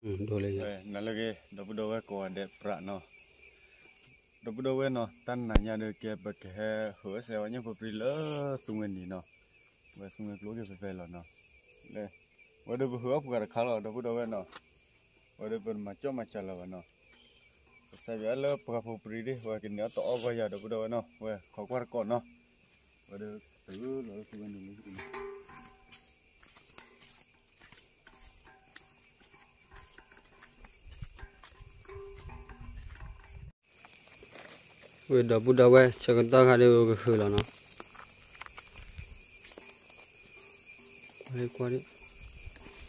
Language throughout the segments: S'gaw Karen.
ဒိၣ်လၢ နလၢဂ့ၤ ဒီပုၢ်ဒီဝဲၢ်ကိးဂၤဒဲးပြးနီၤ, ဒီပုၢ်ဒီဝဲၢ်နီၤ တၢ်နၤညါဒီးကဲ ပကဟဲဃုာ်ဝဲစဲးဝဲညၣ်ဖိပြံလၢသူငွဲနံၤနီၤ, ဝဲသူငွဲကျိက့ၤဖဲဖဲလီၤနီၤ, ဝဲဒီးပဃုာ်အီၣ်ပှၤတခါလီၤ ဒီပုၢ်ဒီဝဲၢ်နီၤ, ဝဲဒီးပမၤကၠီၣ်မၤစၢၤလၢၤဘၣ်နီၤ, ပစဲးဘၣ်လၢပှၤဖိပြံဒ် ဝဲကန့ၢ်အီၣ်တအီၣ်ဂီၢ်ယၤ ဒီပုၢ်ဒီဝဲၢ်နီၤ, ဝဲခိးကွၢ်တကိးနီၤ, ဝဲဒီးတုၤလီၤလၢသူဝဲန့ၣ်လၢ ဝဲဒီပုၢ်ဒီဝဲၢ် ဆၢကတီၢ်ခါဒီးကဃုာ်လီၤနီၤ, ကွၢ်ဒၣ် ဃုာ်လံ ဃုာ်လံ ဃုာ်လံ, ဒီပုၢ်ဒီဝဲၢ် ဃုာ်ဒီးလၢ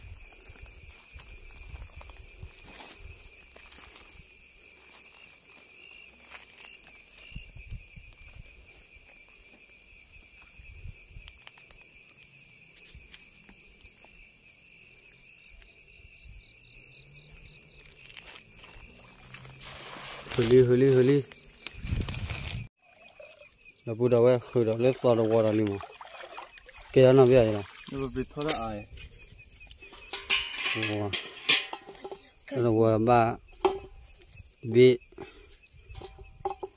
သီတဝီဒီးလံမး, ကဲအီၤနီၤ ဘ့ၣ်အံၤလီၤ, တဝီဘ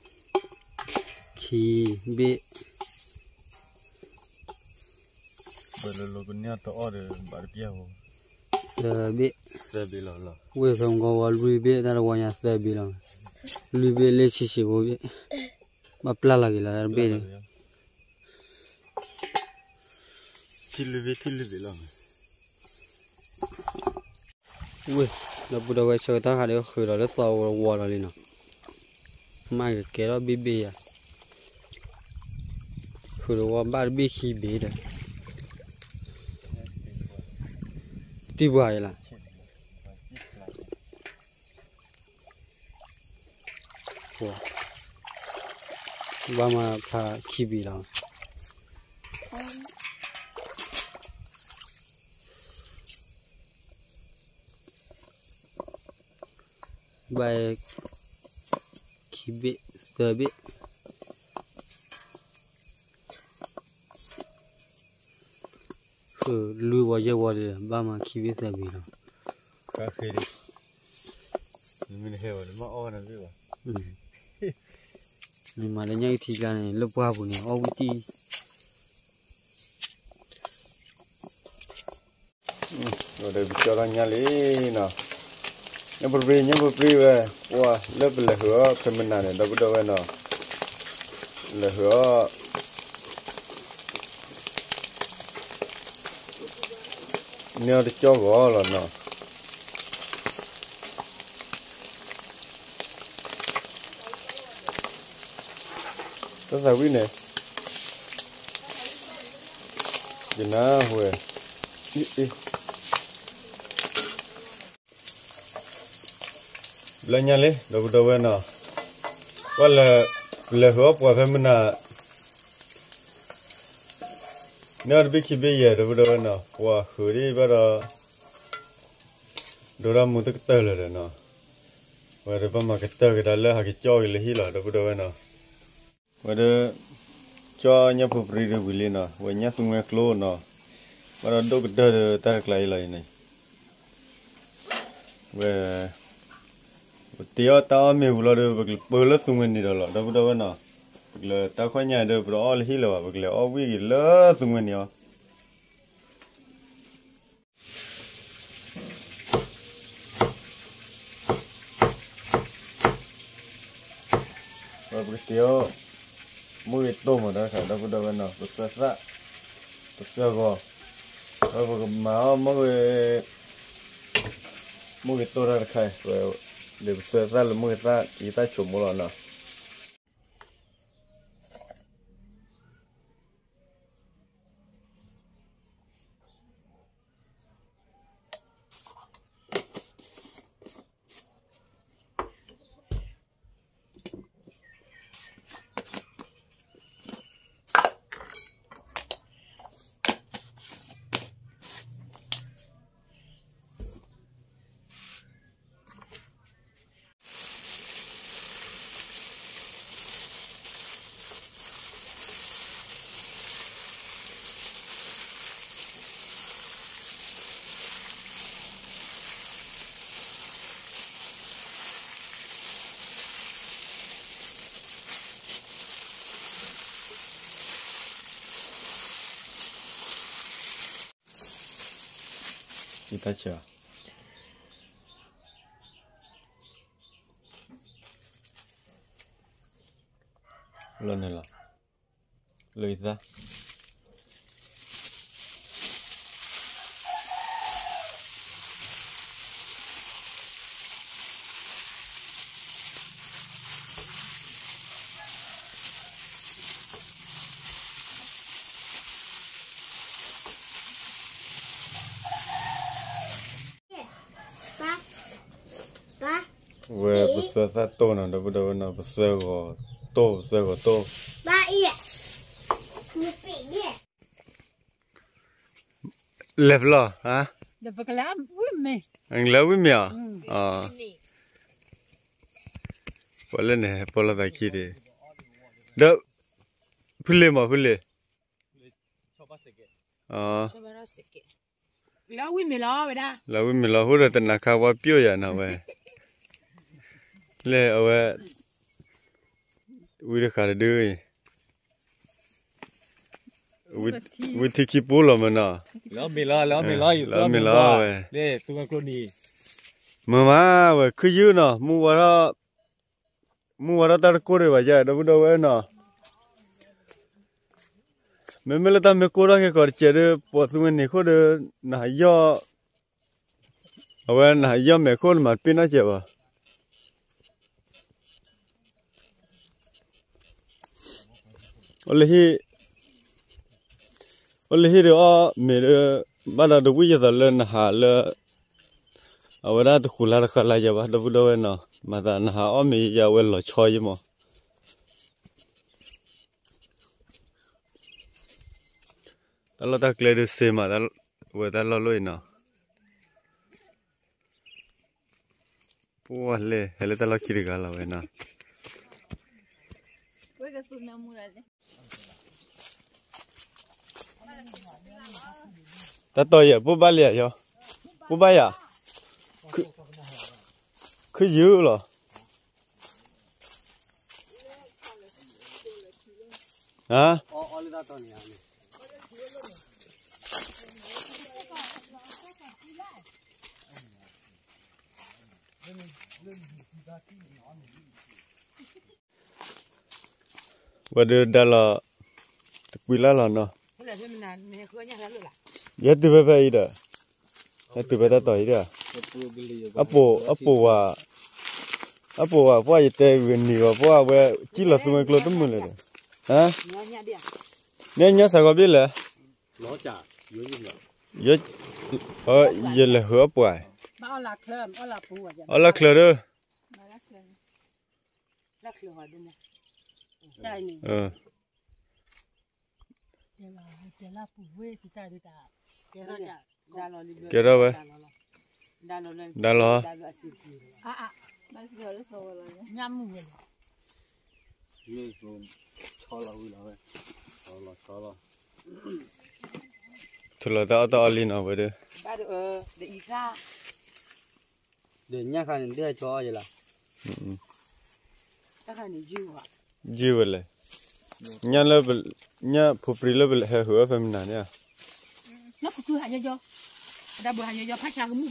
ၣ် ဘ့ၣ် ခံဘ့ၣ် ဘၣ်လၢလီၤကန့ၢ်တအီၣ်ဒီးဘၣ်တပျၢ်ဘၣ်, သၢဘ့ၣ် သၢဘ့ၣ်လီၤ, ဝ့ၢ်ဖဲမုၢ်ကီၢ်ဝီလွံၢ်ဘ့ၣ် တၢ်တဝီညါသၢဘ့ၣ်လီၤ, လွံၢ်ဘ့ၣ်လၢဆံးဆံးဖိဘ့ၣ်, ဘၣ်ပျၢ်လီၤက့ၤလီၤတၢ်တဘ့ၣ်န့ၣ်, ထံလွံၢ်ဘ့ၣ် ထံလွံၢ်ဘ့ၣ်လီၤ. ဝ့ၢ် ဒီပုၢ်ဒီဝဲၢ် ဆၢကတီၢ်ခါဒီးဃုာ်ဒီးလၢသီတဝီဒီးလံနီၤ, မ့ၢ်ကကဲထီၣ်ဘ့ၣ်ဘ့ၣ်ယၤ, ဃုာ်ဒီးဝဲဘၣ်တဘ့ၣ်ခံဘ့ၣ်ဒီး တံၢ်ပှၤယလီၤ. ဘၣ်မၤဖးခံဘ့ၣ်လီၤ. ဘၣ် ခံဘ့ၣ် သၢဘ့ၣ် ဃုာ်လွံၢ်ဝီယဲၢ်ဝီဒီး ဘၣ်မၤခံဘ့ၣ်သၢဘ့ၣ်လီၤ. ဃၣ်ဃ့ဒံး, မ့ၢ်နဟဲဝဲလၢမၤအီၣ်နဘ့ၣ်ဘၣ်, မ့ၢ်မၤလၢညၣ်ကထံကျါန့ၣ် လၢပှၢ်ပူၤန့ၣ် အီၣ်ဝံၣ်တံၢ် ဒီးပကၠီထီၣ်ညၣ်လံနီၤ, ညၣ်ပပြံ ညၣ်ပပြံဝဲ, ပှၤလၢပလဲၤဃုာ်အီၣ်ဖဲမနၤန့ၣ် ဒီပုၢ်ဒီဝဲၢ်နီၤ, လဲၤဃုာ်အီၣ် န့ၢ်အီၣ်တကၠီၣ်ဂီၤလီၤနီၤ. တၢ်သးဝံၣ်န့ၣ် ယနၢ်ဟူဝဲ ဘျီညါလံ ဒီပုၢ်ဒီဝဲၢ်နီၤ, ပှၤလဲၤဃုာ်အီၣ်ပှၤဖဲမနၤ န့ၢ်အီၣ်တဘ့ၣ်ခံဘ့ၣ်ယဲၢ် ဒီပုၢ်ဒီဝဲၢ်နီၤ, ပှၤဃုာ်ဒံးဘၣ်ဒီး ဒိၣ်တၢ်မူတကတၢၢ်လၢာ်ဒီးနီၤ, ဝဲဒီးဘၣ်မၤကတၢၢ်ကဒါလၢဟးကကၠီၣ်က့ၤလၢဟံၣ်လီၤ ဒီပုၢ်ဒီဝဲၢ်နီၤ. ဝဲဒီး ကၠီၣ်ညၣ်ဖိပြံဒီးဝံၤလံနီၤ, ဝဲညၣ်သူငွဲကျိနီၤ, ဘၣ်ဒီးဒိၣ်ကတၢၢ်ဒီးတၢ်တကျါအံၤလီၤအံၤန့ၣ်, ဝဲ ပတ့အီၣ်တၢ်အီၣ်မ့ၢ်ဝံၤလီၤဒီး ပကပၢလၢသူငွဲနံၤဒီးလီၤ ဒီပုၢ်ဒီဝဲၢ်နီၤ, ပကလဲၤတၢ်ခီၣ်ညါဒီး ပတအီၣ်လၢဟံၣ်လၢၤဘၣ် ပကလဲၤအီၣ်ဝံၣ်က့ၤလၢသူငွဲနံၤအီၤ ဝဲပကတ့အီၣ် မုၢ်ဂ့ၤတိၢ်မးတၢ်တခါ ဒီပုၢ်ဒီဝဲၢ်နီၤ, ပသၢသၣ် ပသၢဂီၤ, ဝဲပကမၤအီၣ်မုၢ်ဂ့ၤ မုၢ်ဂ့ၤတိၢ်တၢ်တခါ, ဝဲ ဒီးပသၢသၣ်လၢမုၢ်ဂ့ၤသၣ် ယသၣ်ဆိမိၣ်လီၤနီၤ. ဝဲ ယတၢ်ဆၢ လၢန့ၣ်လီၤ, လၢယသး ဝဲပသၢသၣ်တိၢ်နီၤ ဒီပုၢ်ဒီဝဲၢ်နီၤ ပသၢဂီၤတိၢ် ပသၢဂီၤတိၢ် လဲၤဖျီ ဟါ လၢဝံၣ်မ့ၢ်အီၤ, ပှၤလၢန့ၣ် ပီၣ်လီၤသးခံဒံး, ဒီး ဖုလ့ၤမး ဖုလ့ၤ လၢဝံၣ်မ့ၢ်လီၤ အဃိဒီးတနၤခါပှၤပျိယၤနီၤဝဲ, လၢအဝဲ ဝံၣ်တဃာ်တဒုအံၤ ဝံၣ်ထံခံပူလီၤမ့ၢ်နီၤ, လၢမ့ၢ်လီၤဝဲ, မုာ်မးဝဲ ခုယုၢ်နီၤ မူဝဲထီၣ် မူဝဲထီၣ်တၢ်တကိၢ်ဒံးဘၣ်ယါ ဒီပုၢ်ဒီဝဲၢ်နီၤ, မ့မ့ၢ်လၢတၢ်မ့ၢ်ကိၢ်ထီၣ်က့ၤကီးတစဲးဒီး ပိာ်သူဝဲန့ၣ်အဃိဒီး နဟးယီၢ် အဝဲနဟးယီၢ်မဲာ်ခိၣ်နမၤပ့ၢ်နီၢ်ကဲးဘၣ်. အိၣ်လၢဟံၣ်, အိၣ်လၢဟံၣ်ဒီးအီၣ်မ့ၤဒီး ဘၣ်ဒီးတဝံၣ်ယသိးလၢနဟးလၢ အဝဲဒၣ်တဃူၤလါတဃးလါယၤဘၣ် ဒီပုၢ်ဒီဝဲၢ်နီၤ, မၤသးနဟးအီၣ်မ့ၤယၤဝဲလီၤဆီယမး. တၢ်လီၢ်တၢ်ကျဲဒုးစ့မး, ဝဲတၢ်လီၢ်လီၢ်အံၤနီၤ. ပှၤလဲၤဟဲလၢတၢ်လီၢ်ခံတဂၤလီၤဝဲနီၤ. တၢ်တီၢ်ယဲၢ် ပူၣ်ဘၣ်လံယၤ, ပူၣ်ဘၣ်ယၤ, ခုယုၢ်လီၤ. ဝဲဒုးဒါလီၤ တကွံလၢ်လီၤနီၤ. ယဲတုၤဖဲဖဲအံၤဒီး, ယဲတုၤဖဲတၢ်တီၢ်အံၤဒီး, အပိာ်, အပိာ်ဝဲ, အပိာ်ဝဲ ပှၢ်ယတဲဂ့ၤနံၤဂီၤ ပှၢ်ဝဲ ကံၣ်လီၤသူဝဲကျိတမုာ်လၢၤဒီး, မ့ၢ်ညီစးဂီၤဘ့ၣ်လဲၣ်. ယလဲၤဟုအပှၤ, အီၣ်လၢချၢဒီး ကဲထီၣ်ဝဲ, ဒါလီၤ, ထုးလီၤတၢ်အီၣ်တၢ်အီလံနီၤဝဲဒၣ်, ဒီးညၣ်ခါန့ၣ် ဒဲကၠီအီၣ်ယလီၤ, ယုၢ်ဝဲလဲၣ်, ညၣ်လၢ, ညၣ်ဖိပြံလၢပဟဲဟုးအီၣ်ဖဲမနၤန့ၣ်ဧါ,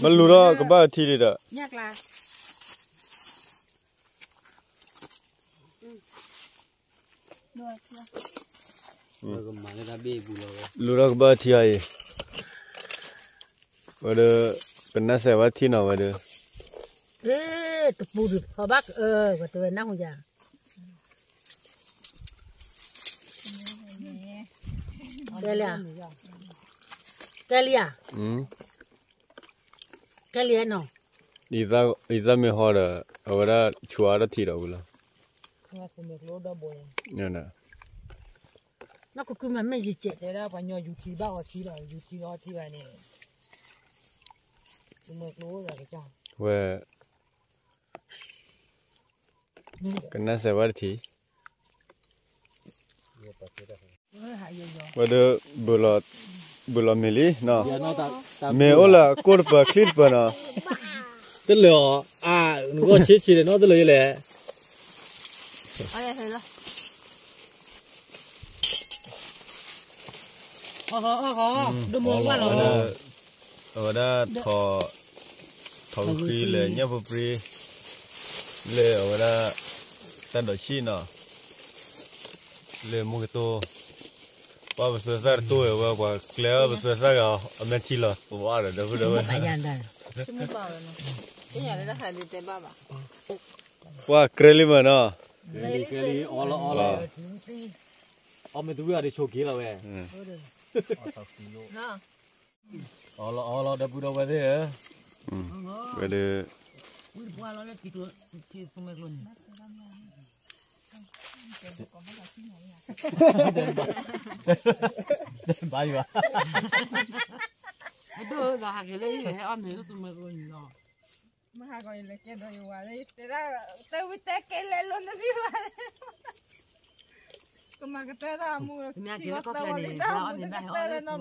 မလူၤထီၣ်ကဘၣ်ထံဒံးဒီး လူၤထီၣ်ကဘၣ်ထံအံၤ, ဝဲဒီး, ပနၢ်စဲးဝဲထံနီၤဝဲဒီး, တပူၤဒုးဖီဘၣ်, ဝဲတဝဲနၢ်ဟူယၤ, ကဲလံဧါ, ကဲလံဧါ, ကဲလံနီၤ, ယသၣ်မ့ၢ်ဟီဒီး, အဝဲဒၣ်ဆူးအါထီၣ်ထံဒီးဝံၤလီၤ, နီၢ်ကကုမၤမ့ၢ်ယံၤကဲး, ပှၤညီယူၤထံဘၣ်အီၤထံလီၤ, ယူၤထံလီၤအီထံဘၣ်န့ၣ်, ဝဲ, ကနၣ်စဲးဝဲတထံၣ်, ဝဲဒီး, ဘုးလီၤမ့ၤလံနီၤ, မ့ၢ်အိၣ်လၢအကိၢ်တပၢၤချံတပၢၤနီၤ, တလၢာ်အီၤ, နဂီၢ်ဆံးဆံးဒီးနီၢ်တလၢာ်ယလဲၣ်, ဒိၣ်မးဝဲလီၤ, အဝဲဒၣ် ထီၣ်ဃံလၢညၣ်ဖိပြံ လၢအဝဲဒၣ် တၢ်ဒိးဆံၣ်နီၤ လၢမူကတိၢ် ပှၤပသွဲသၣ်တတိၢ်ဝဲ ပှၤကျဲပသွဲသၣ်ဂၤ အမဲာ်ထံလီၤသီအါဒီး ဒီပုၢ်ဒီဝဲၢ် ပှၤကြဲလံမ့ၢ်နီၤ အီၣ်မ့ၢ်တဝံၣ်အီၤဒ်ဆိးက့လီၤဝဲ အီၣ်လီၤအီလီၤ ဒီပုၢ်ဒီဝဲၢ်သ့ၣ်ဧၢ ဝဲဒၣ် ဘါယွၤ ဒိၣ်ဒီးဟးက့ၤလၢဟံၣ် ဟဲအီၣ်မ့ၤလၢသူမွဲကျိနံၤလီၤ မဟါကီးယလဲၤကဲဒီးယဝၤလၢ ယတဲဒၣ် တဲဝံတဲကဲလဲၤလိၤနသံဘၣ် ကမၤကတၢၢ်တၢ်အမူ ထံလီၤသၢဝီလံတၢ်အမူတကတၢၢ်လၢနီ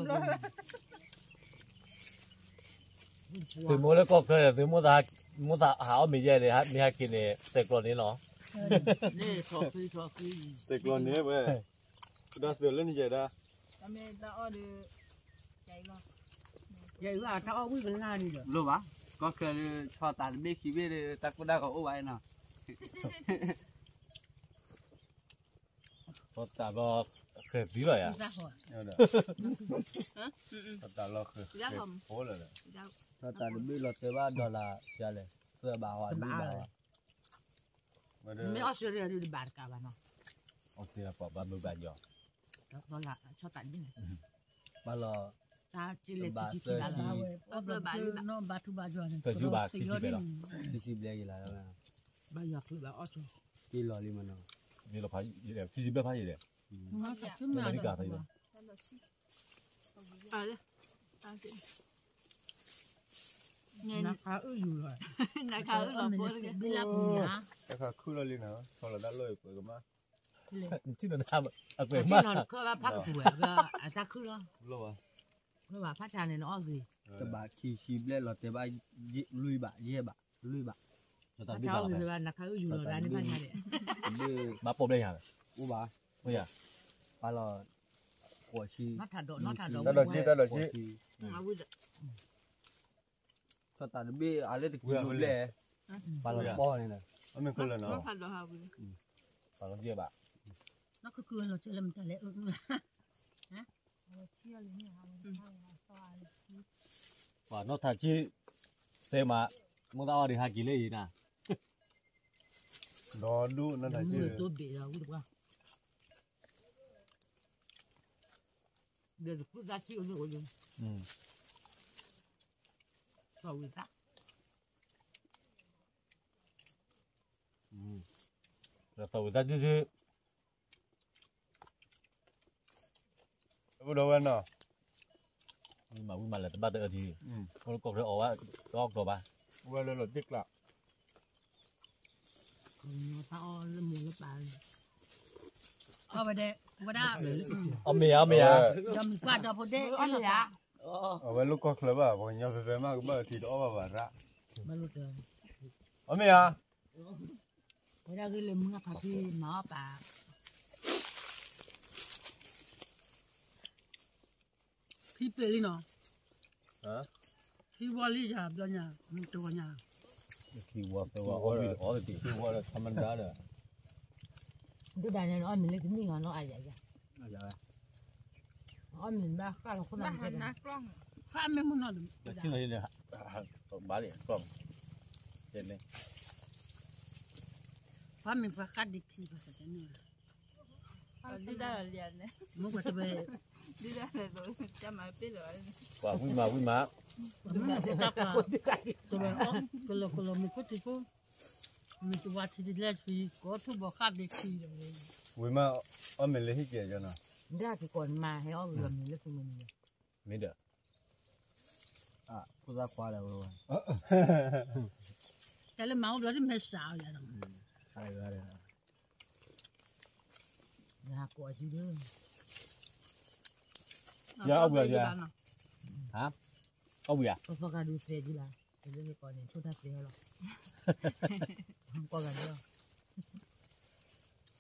တဘျီလၢ သုးမိၢ်လၢကီၢ်ချၢန့ၣ် သုးမိၢ်သးဟးအီၣ်မ့ၤယဲၢ်န့ၣ် မ့ၢ်ဟဲက့ၤန့ၣ် စဲးကျိးန့ၣ်လီၤ စဲးကျိးန့ၣ်ဝဲ ကဒီးသုးလၢနယဲၢ်ဒၣ် တၢ်အီၣ်ဝံၣ်ကလါန့ၣ်ဒီး လိၣ်ဘၣ် ကီၢ်ချၢလၢ ဆီၣ်သးတဘ့ၣ်ခံဘ့ၣ်ဒီး တၢ်ကိၢ်တၢ်ဂီၤအိၣ်ဘၣ်နီၤ ဆီၣ်သးဘျီ ဃဲၤသံလီၤယၤ ဆီၣ်သးလီၤဃဲၤဃဲၤဖိလၢာ်ဒီး ဆီၣ်သးတဘ့ၣ်လီၤတဲာ်ဘၣ် dollar ဖဲလဲၣ် သၢဘးဝဲ လွံၢ်ဘးဝဲ မ့ၢ်အီစထြ့လယါဒုးတဘးတကးဘၣ်နီၤ အီစထြ့လယါပှၤဘၣ်မုာ်ဘၣ်ယီၤ ဆီၣ်သးတဘ့ၣ်န့ၣ် ဘၣ်လီၤ တဘးသၢဆံ ဘၣ်ထူဘၣ်ယွၤန့ၣ် ခံဆံဘျဲက့ၤလီၤ ဘၣ်ယွၤချုးဘၣ်အီၣ်ဆိ က့ၤလီၤလံမနီၤ ခံဆံဘျဲဖးယံာ်ဒီး မ့ၢ်ကးဖးယံာ်ဒီး နခးအုၣ်ယူၤလီၤ နခးအုၣ်လီၤဖိတဂ့ၤ တခါခုၣ်လီၤလံနီၤ ဆီလီၤတၢ်လီၢ်အံၤပှဲၤကမၣ် အကွဲးမး အတၢ်ခုၣ်လီၤ လီၤဘၣ် ဖးဆါန့ၣ်နအီၣ်ဂ့ၤ တဘးခံဆံဘျဲၣ်လီၤတဲာ်ဘၣ် လွံၢ်ဘး ယဲၢ်ဘး လွံၢ်ဘး ဖးဆါအီၣ်ဂ့ၤဝဲ နခးအုၣ်ယူၤလီၤ တၢ်န့ၣ်ဖးဆါဒီး ဘၣ်ပိာ်ဘျဲၣ်ယၤ အိၣ်ဘၣ် အိၣ်ယၤ ပာ်လီၤ ဃိးဆံ တၢ်ဒိးဆံ တၢ်ဒိးဆံ ဆီၣ်သးတဘ့ၣ်အလၢတကံဘျဲၣ် ပာ်လီၤတပီၢ်န့ၣ်ဒီး ပာ်လီၤယဲၢ်ဘး ပှၤနီၢ်ထးဆံ စဲမး မိၢ်သးအီၣ်ဒံးဟးက့ၤလၢအံၤနၤ ဒီဒူၣ်နီၢ်ထးဆံ ဒီးတကူၣ်သးဆံအိၣ်န့ၣ်အိၣ်လံ သီၣ်ဝံၤသး သီၣ်ဝံၤသးဒုဒု အိၣ်ဒီးဝဲနီၤ ဝံၤမးဝံၤမးလၢတဘၣ်တအၢထံ အိၣ်လၢကီၢ်ချၢအီၣ်ဝဲ တအီၣ်ကျီၤဘၣ် ဝဲလၢလီၤတ့ၢ်ကျး တၢ်အီၣ်လၢမိၢ်လၢပၢ် အီၣ်ဝဲဒၣ် အီၣ်မ့ၢ်ဧါ အီၣ်မ့ၢ်ဧါ ဒီးမုၢ်ကွၢ်ဒီးဖိဒဲး အီၣ်မ့ၢ်ဧါ အဝဲလၢကီၢ်ချၢဘၣ် ပှၤကညီဖဲဖဲမးကဘၣ်ထံတအီၣ်ဘၣ်ဘၣ်ရၣ် အီၣ်မ့ၢ်ဧါ ဝဲဒၣ်ဂ့ၤလၢမုၢ်အဖးထံမၤအီၣ်ပာ် ခံပျဲၢ်လံနီၤ ခံဝီလံယၤဘျီညါ မုၢ်တဂီၤညါ ခံဝီသၢဝီ အီၣ်ဝံၤဒီးအီၣ်တက့ၢ် ခံဝီလၢထမဒါဒီး ဒုဒၣ်န့ၣ် အီၣ်မ့ၤလၢကနံၣ်အီၤနီၤ အယၤယၤ အီၣ်မ့ၤဘၣ်ဃၣ်လီၤခိၣ်သးမ့ၢ် ဃၣ်မ့ၢ်မုၢ်နီၤ ဘၣ်လံ ဘၣ်မ့ၤပှၤဃၣ်ဒ့ခံ ပှၤသတးန့ၣ် မ့ၢ်ပှၤတဝဲ ပှၤဝံၣ်မးဝံၣ်မး တဝဲအီၣ် ကလီၤကလီၤမ့ၢ်ခိၣ်ထံးခိၣ် မ့ၢ်တဝါထံတလဲၤဆံ ကိးထူၣ်ဘီဃၣ်ဒ့ခံဒီး ဝံၤမး အီၣ်မ့ၤလၢဟံၣ်ကဲၤယနီၤ ဒၣ်က့ၤကိးနမါဟဲအီၣ်ဂ့ၤမ့ၤလၢသုမုၢ်နံၤ မ့ၢ်ဒီး ခိၣ်သၣ်ခွါဒီးဝဲ တၢ်လၢမၤအိၣ်ဘျီဒ်မ့ၢ်စးအီၤယၤဒီး ယဟးကိးအစုဒီး ယအီၣ်ဝံၤယၤ ဟါ အီၣ်ဝံၤယၤ ပသီကၤဒုးသဲးဒံးဘၣ် တလၢယကိးန့ၣ် ဆိၣ်တၢ်သဲးလီၤ ကိးဂၤဒဲးလီၤ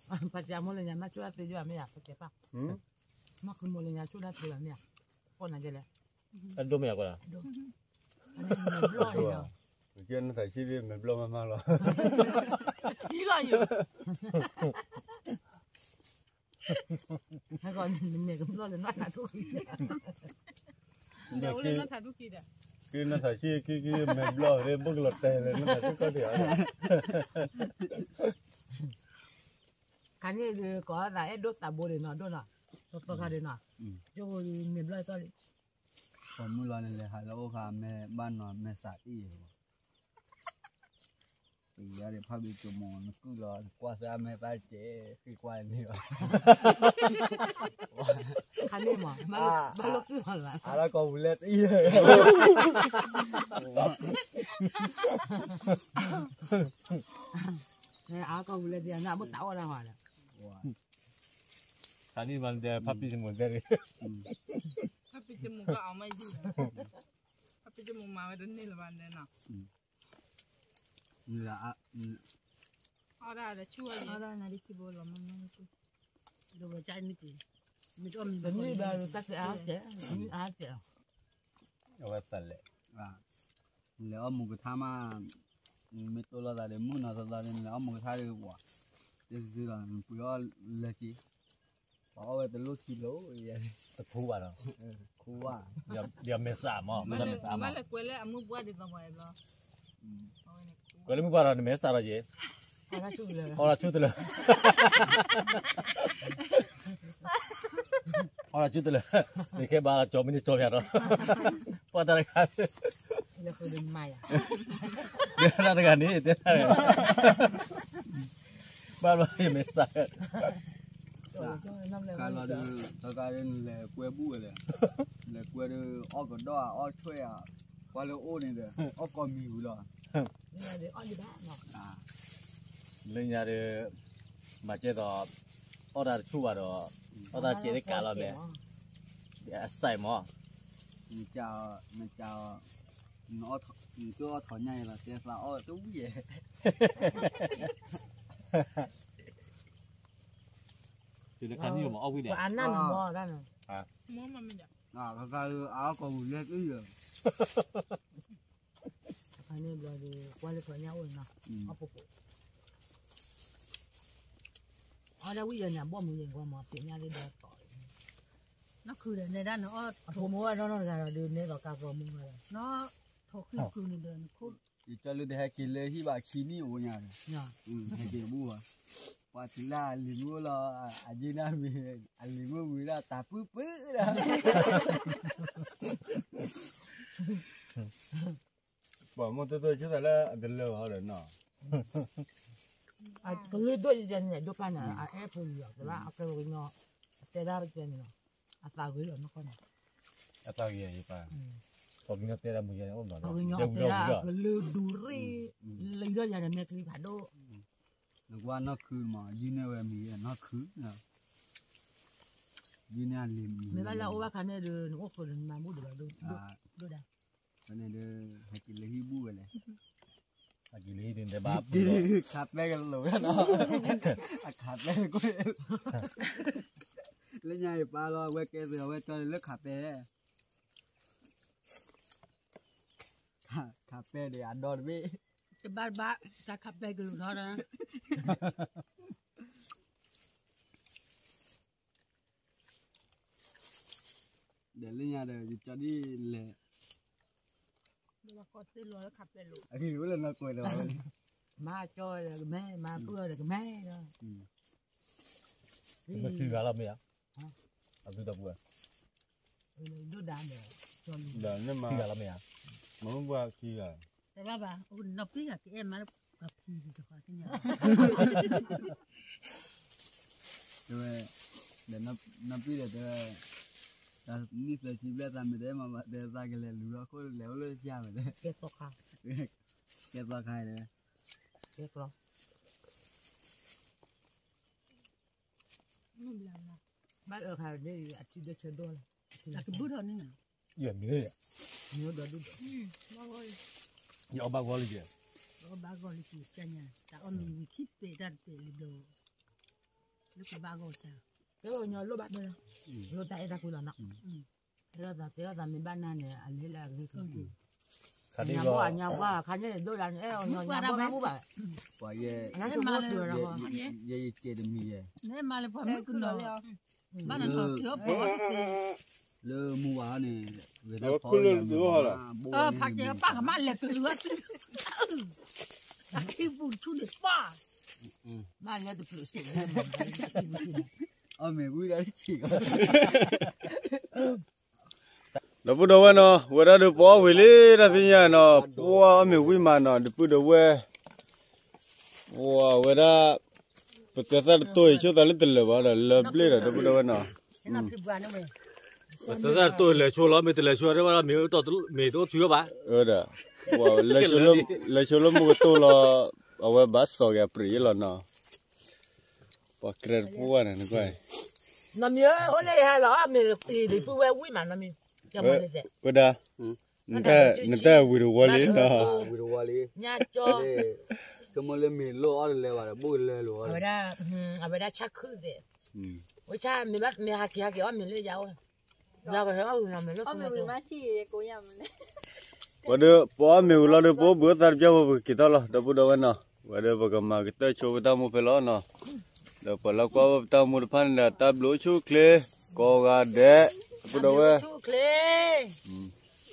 ပှၤတဲမိၢ်လၢညါ မ့ၢ်ဆိၣ်တၢ်သဲးဒံးဘၣ်မ့ၢ်ယၤ ပတဲပၢ် မ့ၢ်ဃုမိၢ်လၢညါ ဆိၣ်တၢ်သဲးဘၣ်မ့ၢ်ယၤ ကိးနၤဒဲးလဲၣ် အဒိၣ်မ့ၢ်ယၤကွၢ်လီၤ, မဲာ်ဘျီၣ်န့ၣ်လီၤ, ကဲနသးဆံးမဲာ်ဘျီၣ်မးမးလီၤ, ထံလီၤယိာ်, ဟဲကီးနမဲာ်ကဘျီၣ်လၢနထးထူၣ်ခံ, ဒီးအိၣ်လၢနထးထူၣ်ခံဒီး, ကနသးဆံးခံ ကမဲာ်ဘျီၣ်လၢဘိၣ်ကလီၤတဲာ်လၢ နသးထူၣ်ကီၢ်ဒံးဧါ, ခါန့ၣ်ဒုး ကိးသးအဲၣ်ဒိၣ်သးဘိဒံးနီၤ ဒိၣ်နီၤ, သီသီခါဒံးနီၤ, ယိၣ်ဘိဒုးမဲာ်ဘျီၣ်သီၣ်လံ, ပိာ်မုၣ်လီၤနလဲၤဟးလၢအိၣ်ဃာ်မဲာ်ဘၣ်နီၤ မဲာ်စးတံၢ်ယဲၢ်ဘၣ်, ပယါဒံးဖးဘံကမိၢ် နကုၢ်လီၤ နကွၢ်စၢ်မဲာ်သၣ်ကဲး ဃ့ကွၢ်န့ၣ်ဘၣ်, ခါန့ၣ်မး ဘၣ်လိာ်ကုၢ်လီၤလၢ အလၢကီၢ်ပူၤလဲၣ်တအံၤ အါကီၢ်ပူၤလဲၣ်တအံၤ နဘၣ်တၢ်အီၣ်တၢ်မၤဒီး, ခါန့ၣ်မး ဖးဘံကမိၢ်တဲရံၣ်, ဖးဘံကမိၢ်ကအိၣ်မးယံၤ, ဖးဘံကမိၢ်မၤဝဲတန့ၢ်လၢၤဘၣ်န့ၣ်နီၤ, အီၣ်ဒၣ်ဒီးဆူၣ်ဝဲယဲၢ်, အီၣ်ဒၣ်နၤဒ်ခံဘိလီၤမး, ဒိးဝဲကၢ်န့ၣ်က့ၤ, မ့ၢ်တအီၣ်မ့ၢ်ဘၣ် တၢ်ကဲအါကဲး, အဝဲသးလဲၣ်, လဲၤအီၣ်မူကထါမး, မ့ၢ်တိၢ်လိာ်သးဒီး မုၢ်နီၤသီသီန့ၣ် လဲၤအီၣ်မူကထါဒီး ပှၤ, တစုလီၤ ပှ့ၤအီၣ်လၢက့ၤ, ပှၤအီၣ်ဝဲတလိၣ်ခံလိာ်, တခိးဘၣ်ဒီး, ခိးဘၣ်, ယမဲာ်စးမး, မ့ၢ်လဲၤကွဲလၢအမုၢ်ပှၢ်ဒ်သိးပှၤဘျီ ကွဲလၢမုၢ်ပှၢ်ဒီး နမဲာ်စးဒီးယဲၢ်, အီၣ်လီၤဆူၣ်တလၢ, အီၣ်လီၤဆူၣ်တလၢ, နကဲဘၣ်ကၠီမ့ၢ်န့ၣ်ကၠီယၤဒီး, ပှၤတၢ်တဂၤ, တၢ်တဂၤန့ၣ်, ဘၣ်ဘျီယမဲာ်စး ခါလီၤဒီး တဂၤဒီး နလဲၤကွဲဘူၣ်ဝဲလဲၣ်, လဲၤကွဲဒီး အီၣ်ကဒီးဧါ အီၣ်ဆွဲၣ်ဧါ, ကွၢ်လၢအိၣ်န့ၣ်ဒီး အီၣ်ကိးမံၤဝံၤလီၤ, လၢညါဒီး မၤကဲသိး အီၣ်တၢ်တဆူၣ်ဘၣ်ဒီး အီၣ်တၢ်ကဲတကးလီၤမဲာ်, အစဲးမး, နက, နက, နကအီၣ်ထီၣ်ညၣ်အံၤလီၤ တဲသးအီၣ်တဝံၣ်ယဲၢ် တုၤလၢခါန့ၣ်မး အီၣ်ဝံၣ်န့ၣ်, အနၢ်နမီၢ်ဒၣ်န့ၣ်, အကီၢ်ပူၤလဲၤတအံၤ, အခါန့ၣ်ဘျီဒီး ကွၢ်လၢထီၣ်ညၣ်အိၣ်န့ၣ်နီၤ, အီၣ်ဖိဖိ, အီၣ်ဒၣ်ဝံၣ်ယဲၢ်န့ၣ် အဘီၣ်မူယဲၢ် ကွၢ်မီၤ ပ့ၤညါလၢဒီးတီၤ, နီၢ်ခုဒီး နဲဒၣ်နအီၣ်, အဖိမုၣ်ဝဲနီၢ်နီၢ်တဂၤဒီး ဒုးနဲသိးကါသီမူဂၤဒီး, နီၢ်ထိၣ်ဃံခုန့ၣ်ဒီး နခိၣ် ယကၠီလၢတဟဲက့ၤလၢဟံၣ်ဘၣ်ခံနံၣ်အိၣ်ညါန့ၣ်, ဟဲက့ၤဘူၣ်ဘၣ်, ပှၤထံၣ်လၢအလံၤမုၣ်လီၤ, အယ့ၢ်နၢ်မံၤ, အလံၤမုၣ်ဝံၤဒၣ်တၢ်ပုၢ်ပုၢ်ဒီး, ပှၤမိၢ်တိၢ်တိၢ်ဆူသးလၢအတလၢဘၣ်ဒီးနီၤ, အကလုၢ်ဒိၣ်ယဲၢ်န့ၣ် ဒိၣ်ဖးန့ၣ် အအဲၣ်ဖိလံၤအီၤ တဘၣ်အကဲပှၤကညီ, အတဲဒၣ်ပကဲန့ၣ်လီၤ, အသးဂ့ၤလီၤနီၢ်ကီၢ်န့ၣ်, အသးဂ့ၤယပၢ်, ပှၤကညီတဲဒၣ်မုၢ်ယဲၢ်န့ၣ်အိၣ်ဘၣ်, ပှၤကညီတဲဒၣ်အကလုၢ်ဒူရံၣ်, လံၤထီၣ်ယၤန့ၣ် မဲာ်ချံဖးဒိၣ်, နကွၢ်နီၢ်ခုမး ယုၢ်န့ၢ်ဝဲမံၤနီၢ်ခု, ယုၢ်န့ၢ်အလံၤမံၤ, မ့ၢ်ဘၣ်လၢအအိၣ်ဘၣ်ခါန့ၣ်ဒီး နအိၣ်ဃုာ်ဒီးနမၤဘူၣ်ဒံးဘၣ်ဒိၣ်ဒၣ်, ဖဲန့ၣ်ဒီး ဟဲက့ၤလၢဟံၣ်ဘူၣ်ဝဲလဲၣ်, ဟဲက့ၤလၢဟံၣ်ဒံးတဲဘၣ်, ခးပဲကလိာ်ဝဲနီၤ, အခးပဲကွၢ်, လၢညါယပၢ်လီၤ အဝဲကဲသုးအဝဲကၠီလၢခးပဲ ခးပဲဒီးအဒီတဘ့ၣ်, တဘၣ်တဘၣ် တၢ်ခးပဲကလိာ်ထီၣ်ဒီး ဒီးလၢညါဒီး ယကၠီဒ်လဲၣ်, အဂ့ၢ်ဝဲလၢနီၢ်ကွဲးဒီး, မၤကၠီဒီးကမဲ မၤပုၢ်ဒီးကမဲဒီး, မ့ၢ်ခံဂၤလီၤမ့ၢ်ဧါ, အသုတပူၤ, ဒိၣ်ဒါဒီး, ဒီးန့ၣ်မၤ, ခံဂၤလီၤမ့ၢ်ဧါ, မ့ၢ်ပှၤခံဂၤ, တဘၣ်ဘၣ်, နီၢ်ပံၢ်ဂၤကအဲၣ်မးလၢပှၤဖံတခီသ့ၣ်ညါ တဲဝဲ, ဒီးနီၢ်ပံၢ်ဒီးတဲဝဲ, တၢ်နံၣ်သၢဆံဘျဲၣ်သးမ့ၢ်တဲမၤဘၣ်တဲသးကလဲၤလူၤထီၣ်ခိၣ်လဲၤအိၣ်လၢဖၠၣ်ဝဲလဲၣ်, ကဲသီခါ, ကဲသီခါတဲဝဲ, ကဲကျီ ဘၣ်အၢခါန့ၣ် အထံဒိၣ်ဆၢဒိၣ်လီၤ, အကဘုၣ်ထီၣ်န့ၣ်, ယမ့ၢ်, မ့ၢ်ဒီဒူၣ်ဒီး, ယအီၣ်ဘၣ်ဂီၢ်လံကဲ, ယအီၣ်ဘၣ်ဂီၢ်လံကဲ, တၢ်အီၣ်မ့ၢ်ဝံၤခံပဲာ်တၢ်တပဲာ်လံဘျီ, လၢကဘၣ်ဂီၢ်ကါ, တဲဝဲညီလိၣ်ဘၣ်မ့ၢ်လီၤ, လိၣ်တၢ်အဲၣ်တၢ်ကွံလီၤနီၤ, တဲလိာ်သး တဲလိာ်သးမ့ၢ်ဘၣ်နၤန့ၣ် အလဲၤလၢအဂ့ၢ်ကျိၤ အညါပှၢ် အညါပှၢ် ခါန့ၣ်ဒိၣ်ဒၣ်န့ၣ် အဲၣ်အီၤညီမူဘၣ်မူဘၣ် ပှၤယဲ ယဲယကဲတမံၤယဲ မ့ၢ်လၢပှၤမုၣ်ကနီၤ ဘၣ်နၤထီၣ်က့ၤအီၣ်ပှၤ လၢမူဝါန့ၣ် ဝဲဒၣ်ဖီလၢမူဝါ ဖးကဲပၢ်ကမၣ်လဲၤပျုၤဝဲ အခံပူၤတဆူန့ၣ်ပၢ် မ့ၢ်လဲၤတပျုၤစ့ၢ် အီၣ်မ့ၤဝံၤဒၣ်တဆံး ဒီပုၢ်ဒီဝဲၢ်နီၤ ဝဲဒၣ်ဒီးပအီၣ်ဝံၤလံတၢ်ဖဲညါနီၤ ပှၤအီၣ်မ့ၤဝံၤမးနီၤ ဒီပုၢ်ဒီဝဲၢ် ပှၤဝဲဒၣ် ပသၢသၣ်တတိၢ်အံၤ ဆိသးလၢတလၢာ်ဘၣ်ဒီး လၢပျ့ၣ်ဒီး ဒီပုၢ်ဒီဝဲၢ်နီၤ ပသၢသၣ်တတိၢ်လဲၤဆိလီၤ မ့ၢ်တလဲၤဆိဒီး မ့ၢ်တအိၣ်ထုဘၣ် ဝဲဒၣ် လဲၤဆိလၢမူကတိၢ်လီၤ အဝဲဘၣ်စီၤက့ၤအပြံၤယ့ၣ်လီၤနီၤ ပှၤကြဲတပူၤဝဲန့ၣ် နကွၢ် နီၢ်မံၤဧၢ အိၣ်န့ၣ်ယဟဲလီၤ မ့ၢ်လံပုၢ်ဝဲၢ်ဝံၤမးနီၢ်မံၤ ဝဲဒၣ် နတၢ်ဝံၤတဝီလံနီၤ ဝံၤတဝီလံ ဆိကမိၣ်လၢမ့ၢ်လိၣ်အီၣ်တလဲဘၣ်ဒီး ဘိၣ်ကလၢလိာ်အီၣ် အဝဲဒၣ်ဆၣ်ခုၣ်သ့ၣ် ဝဲဆၣ်မ့ၢ်ဘၣ်မ့ၢ်ဟးက့ၤဟးက့ၤအီၣ်မ့ၤလၢယၤအိၣ် ယကဟဲအီၣ်ဝံၤနီၢ်မံၤလၢ ပှၤဒီး ပအီၣ်မ့ၤဝံၤလီၤဒီး ပအိၣ်ဘှံးအိၣ်သါတပျၢ်ဝဲ ပကက့ၤထီၣ်လီၤ ဒီပုၢ်ဒီဝဲၢ်နီၤ ဝဲဒီးပကမၤကတၢၢ်ဆိပတၢ်မူဖဲလီၤနီၤ ဒီးပှၤလၢကွၢ်ပတၢ်မူတဖၣ်န့ၣ်ဒီး တၢ်ဘျုးအိၣ်ဆူၣ်အိၣ်ချ့ ကိးဂၤဒဲး ဒီပုၢ်ဒီဝဲၢ်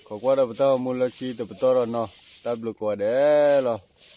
ခိးကွၢ်ဒီးပတၢ်မူလၢခံတပတီၢ်ဒီးနီၤ တၢ်ဘျုးကိးဂၤဒဲးလီၤ